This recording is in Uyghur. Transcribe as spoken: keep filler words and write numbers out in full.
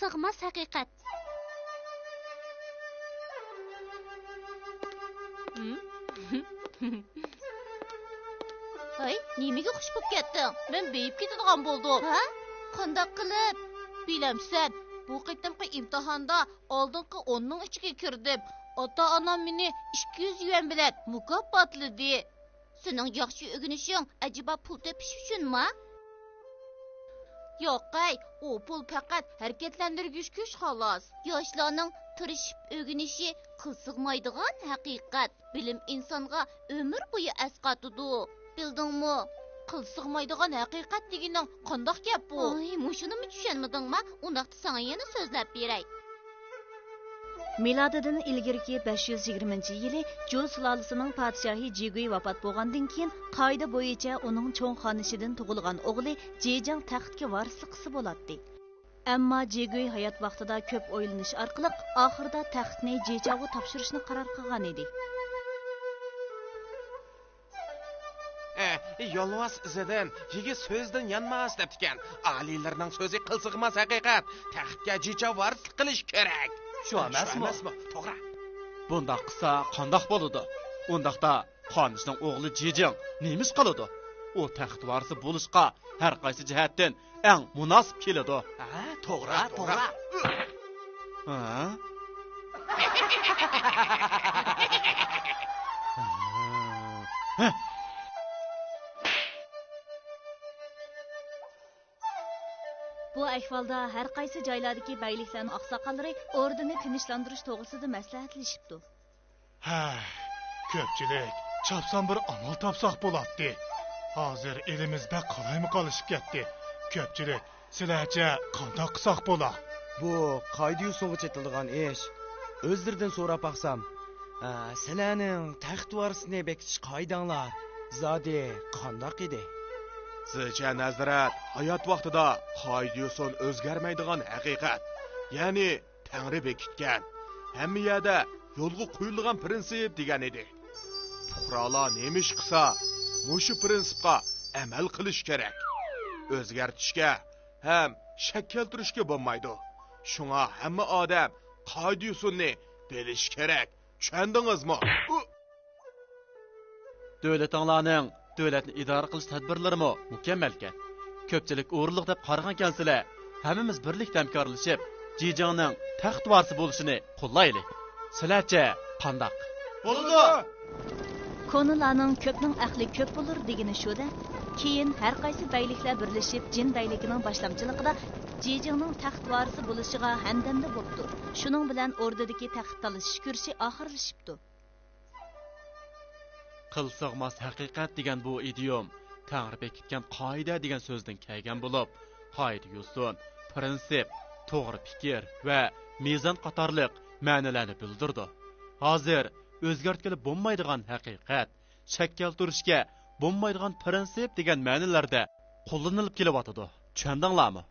سىغماس ھەقىقەت. ھىم؟ ھەي، نېمىگە خۇش بولۇپ كەتتىڭ؟ مەن بېيىپ كېتىدىغان بولدۇم. ھە؟ قانداق قىلىپ؟ بىلەمسەن، بۇ قېتىمقى ئىمتىھاندا ئالدىنقى ئوننىڭ ئىچىگە كىردىم. ئاتا-ئانام مېنى ئىككى يۈز يۈەن بىلەن مۇكاپاتلىدى. سېنىڭ ياخشى ئۆگىنىشىڭ ئەجەبا پۇل تېپىش ئۈچۈنمۇ؟ ياقەي، ئۇ پۇل پەقەت ھەرىكەتلەندۈرگۈچ كۈچ خالاس. ياشلارنىڭ تىرىشىپ ئۆگىنىشى قىل سىغمايدىغان ھەقىقەت. بىلىم ئىنسانغا ئۆمۈر بويى ئەسقاتىدۇ. بىلدىڭمۇ؟ قىل سىغمايدىغان ھەقىقەت دېگىنىڭ قانداق گەپ بۇ؟ ئاي، مۇشۇنىمۇ چۈشەنمىدىڭما؟ ئۇنداقتا ساڭا يەنە سۆزلەپ بېرەي. مىلادىدىن ئىلگىرىكى بەش يۈز يىگىرمىنچى يىلى جۇ سۇلالىسىنىڭ پادىشاھى جىگۇي ۋاپات بولغاندىن كېيىن، قائىدە بويىچە ئۇنىڭ چوڭ خانىشىدىن تۇغۇلغان ئوغلى جېجىڭ تەختكە ۋارىسلىق قىلسا بولاتتى. ئەمما جىگۇي ھايات ۋاقتىدا كۆپ ئويلىنىش ئارقىلىق، ئاخىرىدا تەختنى جېچاۋغا تاپشۇرۇشنى قارار قىلغانىدى. ئە، يولۋاس ئىزىدىن، يىگىت سۆزىدىن يانماس دەپتىكەن. ئالىيلارنىڭ سۆزى قىل سىغماس ھەقىقەت. تەختكە جېچاۋ ۋارىسلىق قىلىش كېرەك. شۇ ئەمەسمۇ؟ توغرا. بۇنداق قىلسا قانداق بولىدۇ؟ ئۇنداقتا خانىشنىڭ ئوغلى جېجىڭ نېمە ئىش قىلىدۇ؟ ئۇ تەخت ۋارىسى بولۇشقا ھەر قايسى جەھەتتىن ئەڭ مۇناسىپ كېلىدۇ. ھە، توغرا، توغرا. ھە؟ بۇ ئەھۋالدا ھەر قايسى جايلاردىكى بەگلىكلەرنىڭ ئاقساقاللىرى ئوردىنى تىنچلاندۇرۇش توغرىسىدا مەسلىھەتلىشىپتۇ. ھە، كۆپچىلىك، چاپسان بىر ئامال تاپساق بولاتتى. ھازىر ئېلىمىز بەك قالايمىقانلىشىپ كەتتى. كۆپچىلىك، سىلەرچە قانداق قىلساق بولا؟ بۇ قائىدە يوسۇنغا چېتىلىدىغان ئىش. ئۆزلىرىدىن سوراپ باقسام، ھە، سىلەرنىڭ تەخت ۋارىسىنى بېكىتىش قائىدەڭلار زادى قانداق ئىدى؟ سىزچە نەزىرەت ھايات ۋاقتىدا قائىدە يوسۇن ئۆزگەرمەيدىغان ھەقىقەت، يەنى تەڭرى بېكىتكەن، ھەممە يەردە يولغا قويۇلغان پىرىنسىپ دېگەن ئىدى. پۇقرالار نېمە ئىش قىلسا، مۇشۇ پىرىنسىپقا ئەمەل قىلىش كېرەك. ئۆزگەرتىشكە ھەم شەك كەلتۈرۈشكە بولمايدۇ. شۇڭا ھەممە ئادەم قائىدە-يوسۇننى بىلىشى كېرەك. چۈشەندىڭىزمۇ؟ ئۇ- دۆلىتىڭلارنىڭ دۆلەتنى ئىدارە قىلىش تەدبىرلىرىمۇ مۇكەممەلكەن. كۆپچىلىك ئورۇنلۇق دەپ قارىغانكەنسىلەر، ھەممىمىز بىرلىكتە ھەمكارلىشىپ، جىجىڭنىڭ تەخت ۋارىسى بولۇشىنى قوللايلى. سىلەرچە قانداق؟ بولىدۇ! كونىلارنىڭ «كۆپنىڭ ئەقلى كۆپ بولۇر» دېگىنى شۇ-دە. كېيىن ھەر قايسى بەگلىكلەر بىرلىشىپ، جىن بەگلىكىنىڭ باشلامچىلىقىدا جىجىڭنىڭ تەخت ۋارىسى بولۇشىغا ھەمدەمدە بوپتۇ. شۇنىڭ بىلەن ئوردىدىكى تەخت تالىشىش كۈرىشى ئاخىرلىشىپتۇ. قىل سىغماس ھەقىقەت دېگەن بۇ ئىدىيوم تەڭرى بېكىتكەن قائىدە دېگەن سۆزدىن كەلگەن بولۇپ، قائىدە-يوسۇن، پىرىنسىپ، توغرا پىكىر ۋە مىزان قاتارلىق مەنىلەرنى بىلدۈرىدۇ. ھازىر ئۆزگەرتكىلى بولمايدىغان ھەقىقەت، شەك كەلتۈرۈشكە بولمايدىغان پىرىنسىپ دېگەن مەنىلەردە قوللىنىلىپ كېلىۋاتىدۇ. چۈشەندىڭلارمۇ؟